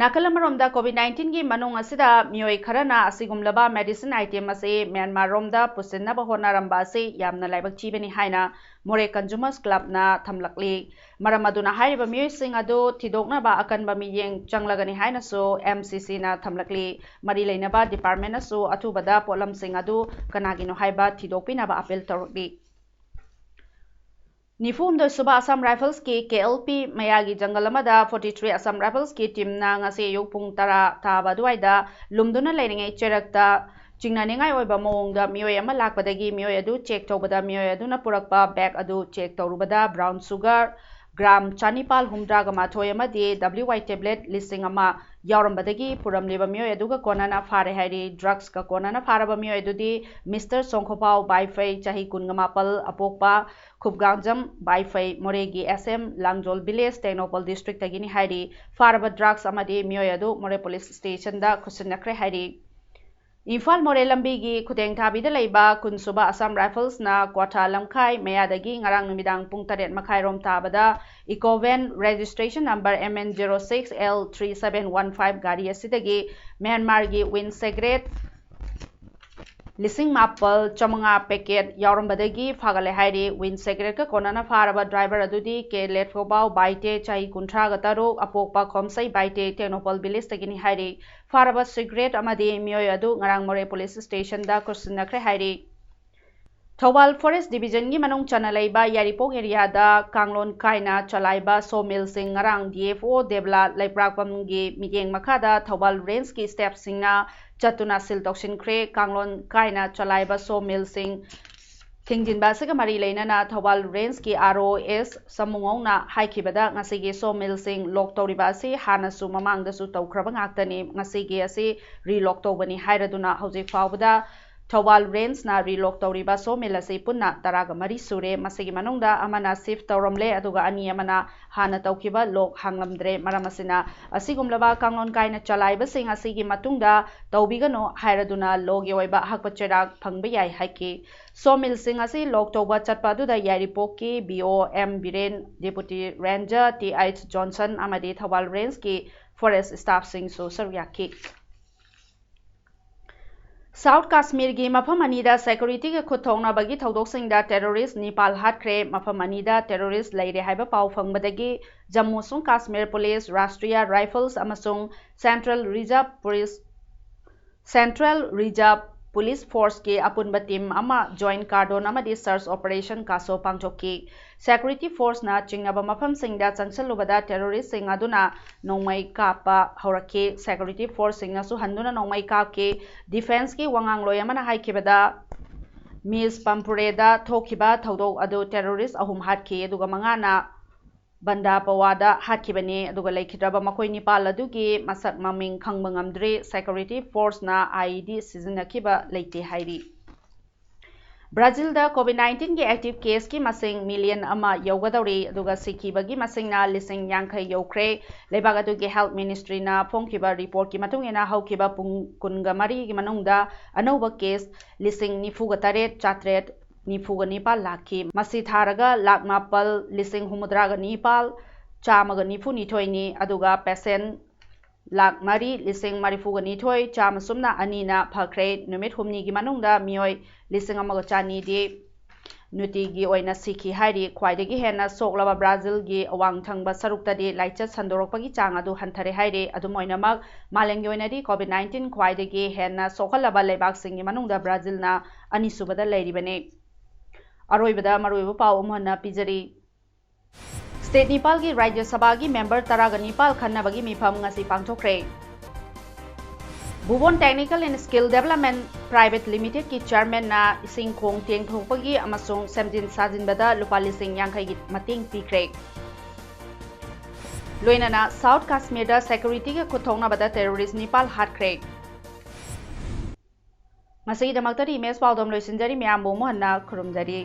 ꯅꯥꯀꯜ ꯑꯃꯔꯣꯝꯗ COVID nineteen ꯒꯤ ꯃꯅꯨꯡ ꯑꯁꯤꯗ ꯃꯤꯑꯣꯏ ꯈꯔꯅ ꯑꯁꯤꯒꯨꯝꯂꯕ ꯃꯦꯗꯤꯁꯤꯟ ꯑꯥꯏꯇꯦꯝ ꯑꯁꯤ ꯃ꯭ꯌꯥꯟꯃꯥꯔ ꯔꯣꯝꯗ ꯄꯨꯁꯤꯟꯅꯕ ꯍꯣꯠꯅꯔꯝꯕ ꯑꯁꯤ ꯌꯥꯝꯅ ꯂꯥꯏꯕꯛ ꯊꯤꯕꯅꯤ ꯍꯥꯏꯅ ꯃꯣꯔꯦ ꯀꯟꯖꯨꯃꯔꯁ ꯀ꯭ꯂꯕꯅ ꯊꯝꯂꯛꯂꯤ꯫ ꯃꯔꯝ ꯑꯗꯨꯅ ꯍꯥꯏꯔꯤꯕ ꯃꯤꯑꯣꯏꯁꯤꯡ ꯑꯗꯨ ꯊꯤꯗꯣꯛꯅꯕ ꯑꯀꯟꯕ ꯃꯤꯠꯌꯦꯡ ꯆꯪꯂꯒꯅꯤ ꯍꯥꯏꯅꯁꯨ MCC ꯅ ꯊꯝꯂꯛꯂꯤ꯫ ꯃꯔꯤ ꯂꯩꯅꯕ ꯗꯤꯄꯥꯔꯠꯃꯦꯟꯅꯁꯨ ꯑꯊꯨꯕꯗ ꯄꯣꯠꯂꯝꯁꯤꯡ ꯑꯗꯨ ꯀꯅꯥꯒꯤꯅꯣ ꯍꯥꯏꯕ ꯊꯤꯗꯣꯛꯄꯤꯅꯕ ꯑꯄꯤꯜ ꯇꯧꯔꯛꯂꯤ꯫ ꯅꯤꯐꯨ ꯍꯨꯝꯗꯣꯏ ꯁꯨꯕ ꯑꯁꯥꯝ ꯔꯥꯏꯐꯜꯁꯀꯤ KLP ꯃꯌꯥꯒꯤ ꯖꯪꯒꯜ ꯑꯃꯗ forty three ꯑꯁꯥꯝ ꯔꯥꯏꯐꯜꯁꯀꯤ ꯇꯤꯝꯅ ꯉꯁꯤ ꯑꯌꯨꯛ ꯄꯨꯡ ꯇꯔꯥ ꯇꯥꯕ ꯑꯗꯨꯋꯥꯏꯗ ꯂꯨꯝꯗꯨꯅ ꯂꯩꯔꯤꯉꯩ ꯆꯦꯔꯛꯇ ꯆꯤꯡꯅꯅꯤꯡꯉꯥꯏ ꯑꯣꯏꯕ ꯃꯑꯣꯡꯗ ꯃꯤꯑꯣꯏ ꯑꯃ ꯂꯥꯛꯄꯗꯒꯤ ꯃꯤꯑꯣꯏ ꯑꯗꯨ ꯆꯦꯛ ꯇꯧꯕꯗ ꯃꯤꯑꯣꯏ ꯑꯗꯨꯅ ꯄꯨꯔꯛꯄ ꯕꯦꯒ ꯑꯗꯨ ꯆꯦꯛ ꯇꯧꯔꯨꯕꯗ ꯕ꯭ꯔꯥꯎꯟ ꯁꯨꯒꯔ ꯒ꯭ꯔꯥꯝ ꯆꯅꯤꯄꯥꯜ ꯍꯨꯝꯗ꯭ꯔꯥꯒ ꯃꯥꯊꯣꯏ ꯑꯃꯗꯤ WY ꯇꯦꯕ꯭ꯂꯦꯠ ꯂꯤꯁꯤꯡ ꯑꯃ ꯌꯥꯎꯔꯝꯕꯗꯒꯤ ꯄꯨꯔꯝꯂꯤꯕ ꯃꯤꯑꯣꯏ ꯑꯗꯨꯒ ꯀꯣꯟꯅꯅ ꯐꯥꯔꯦ ꯍꯥꯏꯔꯤ꯫ ꯗ꯭ꯔꯒꯁꯀ ꯀꯣꯟꯅꯅ ꯐꯥꯔꯕ ꯃꯤꯑꯣꯏ ꯑꯗꯨꯗꯤ ꯃꯤꯁꯇꯔ ꯁꯣꯡꯈꯣꯄꯥꯎ ꯕꯥꯏꯐꯩ, ꯆꯍꯤ ꯀꯨꯟꯒ ꯃꯥꯄꯜ, ꯑꯄꯣꯛꯄ ꯈꯨꯞꯒꯥꯡꯖꯝ ꯕꯥꯏꯐꯩ, ꯃꯣꯔꯦꯒꯤ SM ꯂꯥꯡꯖꯣꯜ ꯚꯤꯂꯦꯖ, ꯇꯦꯡꯅꯧꯄꯜ ꯗꯤꯁꯇ꯭ꯔꯤꯛꯇꯒꯤꯅꯤ ꯍꯥꯏꯔꯤ꯫ ꯐꯥꯔꯕ ꯗ꯭ꯔꯒꯁ ꯑꯃꯗꯤ ꯃꯤꯑꯣꯏ ꯑꯗꯨ ꯃꯣꯔꯦ ꯄꯨꯂꯤꯁ ꯁ꯭ꯇꯦꯁꯟꯗ ꯈꯨꯠꯁꯤꯟꯅꯈ꯭ꯔꯦ ꯍꯥꯏꯔꯤ꯫ ꯏꯝꯐꯥꯜ ꯃꯣꯔꯦ ꯂꯝꯕꯤꯒꯤ ꯈꯨꯗꯦꯡ ꯊꯥꯕꯤꯗ ꯂꯩꯕ ꯀꯨꯟꯁꯨꯕ ꯑꯁꯥꯝ ꯔꯥꯏꯐꯜꯁꯅ ꯀ꯭ꯋꯥꯊꯥ ꯂꯝꯈꯥꯏ ꯃꯌꯥꯗꯒꯤ ꯉꯔꯥꯡ ꯅꯨꯃꯤꯗꯥꯡ ꯄꯨꯡ ꯇꯔꯦꯠ ꯃꯈꯥꯏꯔꯣꯝ ꯇꯥꯕꯗ eco van registration number MN zero six L three seven one five ꯒꯥꯔꯤ ꯑꯁꯤꯗꯒꯤ ꯃ꯭ꯌꯥꯟꯃꯥꯔꯒꯤ ꯋꯤꯟ ꯁꯦꯒ꯭ꯔꯦꯠ ꯂꯤꯁꯤꯡ ꯃꯥꯄꯜ ꯆꯥꯃꯉꯥ ꯄꯦꯀꯦꯠ ꯌꯥꯎꯔꯝꯕꯗꯒꯤ ꯐꯥꯒꯠꯂꯦ ꯍꯥꯏꯔꯤ꯫ ꯋꯤꯟ ꯁꯤꯒꯔꯦꯠꯀ ꯀꯣꯟꯅꯅ ꯐꯥꯔꯕ ꯗ꯭ꯔꯥꯏꯚꯔ ꯑꯗꯨꯗꯤ ꯀꯦ ꯂꯦꯠꯐꯣꯕꯥꯎ ꯕꯥꯏꯇꯦ, ꯆꯍꯤ ꯀꯨꯟꯊ꯭ꯔꯥꯒ ꯇꯔꯨꯛ, ꯑꯄꯣꯛꯄ ꯈꯣꯝꯁꯩ ꯕꯥꯏꯇꯦ, ꯇꯦꯡꯅꯧꯄꯜ ꯚꯤꯂꯦꯖꯇꯒꯤꯅꯤ ꯍꯥꯏꯔꯤ꯫ ꯐꯥꯔꯕ ꯁꯤꯒꯔꯦꯠ ꯑꯃꯗꯤ ꯃꯤꯑꯣꯏ ꯑꯗꯨ ꯉꯔꯥꯡ ꯃꯣꯔꯦ ꯄꯨꯂꯤꯁ ꯁ꯭ꯇꯦꯁꯟꯗ ꯈꯨꯠꯁꯤꯟꯅꯈ꯭ꯔꯦ ꯍꯥꯏꯔꯤ꯫ ꯊꯧꯕꯥꯜ ꯐꯣꯔꯦꯁ ꯗꯤꯕꯤꯖꯟꯒꯤ ꯃꯅꯨꯡ ꯆꯟꯅ ꯂꯩꯕ ꯌꯥꯏꯔꯤꯄꯣꯛ ꯑꯦꯔꯤꯌꯥꯗ ꯀꯥꯡꯂꯣꯟ ꯀꯥꯏꯅ ꯆꯂꯥꯏꯕ ꯁꯣ ꯃꯤꯜꯁꯤꯡ ꯉꯔꯥꯡ ꯗꯤ ꯑꯦꯐ ꯑꯣ ꯗꯦꯕꯂꯥ ꯂꯩꯄ꯭ꯔꯥꯛꯄꯝꯒꯤ ꯃꯤꯠꯌꯦꯡ ꯃꯈꯥꯗ ꯊꯧꯕꯥꯜ ꯔꯦꯟꯖꯀꯤ ꯁ꯭ꯇꯥꯐꯁꯤꯡꯅ ꯆꯠꯇꯨꯅ ꯁꯤꯜ ꯇꯧꯁꯤꯟꯈ꯭ꯔꯦ꯫ ꯀꯥꯡꯂꯣꯟ ꯀꯥꯏꯅ ꯆꯂꯥꯏꯕ ꯁꯣ ꯃꯤꯜꯁꯤꯡ ꯊꯤꯡꯖꯤꯟꯕ ꯑꯁꯤꯒ ꯃꯔꯤ ꯂꯩꯅꯅ ꯊꯧꯕꯥꯜ ꯔꯦꯟꯖꯀꯤ ꯑꯥꯔ ꯑꯣ ꯑꯦꯁ ꯁꯃꯨꯉꯧꯅ ꯍꯥꯏꯈꯤꯕꯗ, ꯉꯁꯤꯒꯤ ꯁꯣ ꯃꯤꯜꯁꯤꯡ ꯂꯣꯛ ꯇꯧꯔꯤꯕ ꯑꯁꯤ ꯍꯥꯟꯅꯁꯨ ꯃꯃꯥꯡꯗꯁꯨ ꯇꯧꯈ꯭ꯔꯕ ꯉꯥꯛꯇꯅꯤ, ꯉꯁꯤꯒꯤ ꯑꯁꯤ ꯔꯤꯂꯣꯛ ꯇꯧꯕꯅꯤ ꯍꯥꯏꯔꯗꯨꯅ ꯍꯧꯖꯤꯛ ꯐꯥꯎꯕꯗ ꯊꯧꯕꯥꯜ ꯔꯦꯟꯖꯅ ꯔꯤꯂꯣꯛ ꯇꯧꯔꯤꯕ ꯁꯣ ꯃꯤꯜ ꯑꯁꯤ ꯄꯨꯟꯅ ꯇꯔꯥꯒ ꯃꯔꯤ ꯁꯨꯔꯦ꯫ ꯃꯁꯤꯒꯤ ꯃꯅꯨꯡꯗ ꯑꯃꯅ ꯁꯤꯐ ꯇꯧꯔꯝꯂꯦ, ꯑꯗꯨꯒ ꯑꯅꯤ ꯑꯃꯅ ꯍꯥꯟꯅ ꯇꯧꯈꯤꯕ ꯂꯣꯛ ꯍꯥꯡꯂꯝꯗ꯭ꯔꯦ꯫ ꯃꯔꯝ ꯑꯁꯤꯅ ꯑꯁꯤꯒꯨꯝꯂꯕ ꯀꯥꯡꯂꯣꯟ ꯀꯥꯏꯅ ꯆꯂꯥꯏꯕꯁꯤꯡ ꯑꯁꯤꯒꯤ ꯃꯇꯨꯡꯗ ꯇꯧꯕꯤꯒꯅꯨ ꯍꯥꯏꯔꯗꯨꯅ ꯂꯣꯒꯤ ꯑꯣꯏꯕ ꯑꯍꯛꯄ ꯆꯩꯔꯥꯛ ꯐꯪꯕ ꯌꯥꯏ ꯍꯥꯏꯈꯤ꯫ ꯁꯣ ꯃꯤꯜꯁꯤꯡ ꯑꯁꯤ ꯂꯣꯛ ꯇꯧꯕ ꯆꯠꯄ ꯑꯗꯨꯗ ꯌꯥꯏꯔꯤꯄꯣꯛꯀꯤ B O M Biren, deputy ranger T H Johnson ꯑꯃꯗꯤ ꯊꯧꯕꯥꯜ ꯔꯦꯟꯖꯀꯤ ꯐꯣꯔꯦꯁ ꯁ꯭ꯇꯥꯐꯁꯤꯡꯁꯨ ꯁꯔꯨꯛ ꯌꯥꯈꯤ꯫ ꯁꯥꯎꯠ ꯀꯥꯁꯃꯤꯔꯒꯤ ꯃꯐꯝ ꯑꯅꯤꯗ ꯁꯦꯀ꯭ꯌꯨꯔꯤꯇꯤꯒ ꯈꯨꯠ ꯊꯣꯛꯅꯕꯒꯤ ꯊꯧꯗꯣꯛꯁꯤꯡꯗ ꯇꯦꯔꯣꯔꯤꯁ ꯅꯤꯄꯥꯜ ꯍꯥꯠꯈ꯭ꯔꯦ꯫ ꯃꯐꯝ ꯑꯅꯤꯗ ꯇꯦꯔꯣꯔꯤꯁ ꯂꯩꯔꯦ ꯍꯥꯏꯕ ꯄꯥꯎ ꯐꯪꯕꯗꯒꯤ ꯖꯝꯃꯨ ꯑꯃꯁꯨꯡ ꯀꯥꯁꯃꯤꯔ ꯄꯨꯂꯤꯁ, ꯔꯥꯁꯇ꯭ꯔꯤꯌꯥ ꯔꯥꯏꯐꯜꯁ ꯑꯃꯁꯨꯡ central reserve police, central reserve police ꯐꯣꯔꯁꯀꯤ ꯑꯄꯨꯟꯕ ꯇꯤꯝ ꯑꯃ ꯖꯣꯏꯟ ꯀꯥꯔꯗꯣꯟ ꯑꯃꯗꯤ ꯁꯔꯆ ꯑꯣꯄꯔꯦꯁꯟ ꯀꯥꯁꯣ ꯄꯥꯡꯊꯣꯛꯈꯤ꯫ ꯁꯦꯀ꯭ꯌꯨꯔꯤꯇꯤ ꯐꯣꯔꯁꯅ ꯆꯤꯡꯅꯕ ꯃꯐꯝꯁꯤꯡꯗ ꯆꯪꯁꯤꯜꯂꯨꯕꯗ ꯇꯦꯔꯣꯔꯤꯁꯁꯤꯡ ꯑꯗꯨꯅ ꯅꯣꯡꯃꯩ ꯀꯥꯞꯄ ꯍꯧꯔꯛꯈꯤ꯫ ꯁꯦꯀ꯭ꯌꯨꯔꯤꯇꯤ ꯐꯣꯔꯁꯁꯤꯡꯅꯁꯨ ꯍꯟꯗꯨꯅ ꯅꯣꯡꯃꯩ ꯀꯥꯞꯈꯤ꯫ ꯗꯤꯐꯦꯟꯁꯀꯤ ꯋꯥꯉꯥꯡꯂꯣꯏ ꯑꯃꯅ ꯍꯥꯏꯈꯤꯕꯗ, ꯃꯤꯁ ꯄꯝꯄꯨꯔꯦꯗ ꯊꯣꯛꯈꯤꯕ ꯊꯧꯗꯣꯛ ꯑꯗꯨ ꯇꯦꯔꯣꯔꯤꯁ ꯑꯍꯨꯝ ꯍꯥꯠꯈꯤ, ꯑꯗꯨꯒ ꯃꯉꯥꯅ ꯕꯟꯗꯥꯄꯋꯥꯗ ꯍꯥꯠꯈꯤꯕꯅꯤ, ꯑꯗꯨꯒ ꯂꯩꯈꯤꯗ꯭ꯔꯕ ꯃꯈꯣꯏ ꯅꯤꯄꯥꯜ ꯑꯗꯨꯒꯤ ꯃꯁꯛ ꯃꯃꯤꯡ ꯈꯪꯕ ꯉꯝꯗ꯭ꯔꯤ꯫ ꯁꯦꯀ꯭ꯌꯨꯔꯤꯇꯤ ꯐꯣꯔꯁꯅ ꯑꯥꯏ ꯏ ꯗꯤ ꯁꯤꯖꯤꯟꯅꯈꯤꯕ ꯂꯩꯇꯦ ꯍꯥꯏꯔꯤ꯫ ꯕ꯭ꯔꯥꯖꯤꯜꯗ ꯀꯣꯚꯤꯗ ꯅꯥꯏꯟꯇꯤꯟꯒꯤ ꯑꯦꯛꯇꯤꯚ ꯀꯦꯁꯀꯤ ꯃꯁꯤꯡ ꯃꯤꯂꯤꯌꯟ ꯑꯃ ꯌꯧꯒꯗꯧꯔꯤ, ꯑꯗꯨꯒ ꯁꯤꯈꯤꯕꯒꯤ ꯃꯁꯤꯡꯅ ꯂꯤꯁꯤꯡ ꯌꯥꯡꯈꯩ ꯌꯧꯈ꯭ꯔꯦ꯫ ꯂꯩꯕꯥꯛ ꯑꯗꯨꯒꯤ ꯍꯦꯜꯊ ꯃꯤꯅꯤꯁꯇ꯭ꯔꯤꯅ ꯐꯣꯡꯈꯤꯕ ꯔꯤꯄꯣꯔꯠꯀꯤ ꯃꯇꯨꯡ ꯏꯟꯅ, ꯍꯧꯈꯤꯕ ꯄꯨꯡ ꯀꯨꯟꯒ ꯃꯔꯤꯒꯤ ꯃꯅꯨꯡꯗ ꯑꯅꯧꯕ ꯀꯦꯁ ꯂꯤꯁꯤꯡ ꯅꯤꯐꯨꯒ ꯇꯔꯦꯠ ꯆꯥꯇ꯭ꯔꯦꯠ ꯅꯤꯐꯨꯒ ꯅꯤꯄꯥꯜ ꯂꯥꯛꯈꯤ꯫ ꯃꯁꯤ ꯊꯥꯔꯒ ꯂꯥꯈ ꯃꯥꯄꯜ ꯂꯤꯁꯤꯡ ꯍꯨꯝꯐꯨꯇꯔꯥꯒ ꯅꯤꯄꯥꯜ ꯆꯥꯝꯃꯒ ꯅꯤꯐꯨ ꯅꯤꯊꯣꯏꯅꯤ, ꯑꯗꯨꯒ ꯄꯦꯁꯦꯟ ꯂꯥꯈ ꯃꯔꯤ ꯂꯤꯁꯤꯡ ꯃꯔꯤꯐꯨꯒ ꯅꯤꯊꯣꯏ ꯆꯥꯝꯃ ꯁꯨꯞꯅ ꯑꯅꯤꯅ ꯐꯈ꯭ꯔꯦ꯫ ꯅꯨꯃꯤꯠ ꯍꯨꯝꯅꯤꯒꯤ ꯃꯅꯨꯡꯗ ꯃꯤꯑꯣꯏ ꯂꯤꯁꯤꯡ ꯑꯃꯒ ꯆꯅꯤꯗꯤ ꯅꯨꯡꯇꯤꯒꯤ ꯑꯣꯏꯅ ꯁꯤꯈꯤ ꯍꯥꯏꯔꯤ꯫ ꯈ꯭ꯋꯥꯏꯗꯒꯤ ꯍꯦꯟꯅ ꯁꯣꯛꯂꯕ ꯕ꯭ꯔꯥꯖꯤꯜꯒꯤ ꯑꯋꯥꯡ ꯊꯪꯕ ꯁꯔꯨꯛꯇꯗꯤ ꯂꯥꯏꯆꯠ ꯁꯟꯗꯣꯔꯛꯄꯒꯤ ꯆꯥꯡ ꯑꯗꯨ ꯍꯟꯊꯔꯦ ꯍꯥꯏꯔꯤ꯫ ꯑꯗꯨꯝ ꯑꯣꯏꯅꯃꯛ, ꯃꯥꯂꯦꯝꯒꯤ ꯑꯣꯏꯅꯗꯤ ꯀꯣꯚꯤꯗ ꯅꯥꯏꯟꯇꯤꯟ ꯈ꯭ꯋꯥꯏꯗꯒꯤ ꯍꯦꯟꯅ ꯁꯣꯛꯍꯜꯂꯕ ꯂꯩꯕꯥꯛꯁꯤꯡꯒꯤ ꯃꯅꯨꯡꯗ ꯕ꯭ꯔꯥꯖꯤꯜꯅ ꯑꯅꯤꯁꯨꯕꯗ ꯂꯩꯔꯤꯕꯅꯤ꯫ ꯑꯔꯣꯏꯕꯗ ꯃꯔꯨꯑꯣꯏꯕ ꯄꯥꯎ ꯑꯃꯨꯛ ꯍꯟꯅ ꯄꯤꯖꯔꯤ꯫ ꯁ꯭ꯇꯦꯠ ꯅꯤꯄꯥꯜꯒꯤ ꯔꯥꯖ꯭ꯌ ꯁꯚꯥꯒꯤ ꯃꯦꯝꯕꯔ ꯇꯔꯥꯒ ꯅꯤꯄꯥꯜ ꯈꯟꯅꯕꯒꯤ ꯃꯤꯐꯝ ꯉꯁꯤ ꯄꯥꯡꯊꯣꯛꯈ꯭ꯔꯦ꯫ ꯕꯨꯕꯣꯟ Technical and Skill Development Private Limited ꯀꯤ ꯆꯤꯌꯔꯃꯦꯟꯅ ꯏꯁꯤꯡ ꯈꯣꯡ ꯇꯦꯡꯊꯣꯛꯄꯒꯤ ꯑꯃꯁꯨꯡ ꯁꯦꯝꯖꯤꯟ ꯁꯥꯖꯤꯟꯕꯗ ꯂꯨꯄꯥ ꯂꯤꯁꯤꯡ ꯌꯥꯡꯈꯩꯒꯤ ꯃꯇꯦꯡ ꯄꯤꯈ꯭ꯔꯦ꯫ ꯂꯣꯏꯅꯅ ꯁꯥꯎꯠ ꯀꯥꯁꯃꯤꯔꯗ ꯁꯦꯀ꯭ꯌꯨꯔꯤꯇꯤꯒ ꯈꯨꯠ ꯊꯣꯛꯅꯕꯗ ꯇꯦꯔꯣꯔꯤꯁ ꯅꯤꯄꯥꯜ ꯍꯥꯠꯈ꯭ꯔꯦ꯫ ꯉꯁꯤꯒꯤꯗꯃꯛꯇꯗꯤ ꯏꯃꯦꯖ ꯄꯥꯎꯗꯝ ꯂꯣꯏꯁꯤꯟꯖꯔꯤ꯫ ꯃꯌꯥꯝꯕꯨ ꯑꯃꯨꯛ ꯍꯟꯅ ꯈꯨꯔꯨꯝꯖꯔꯤ꯫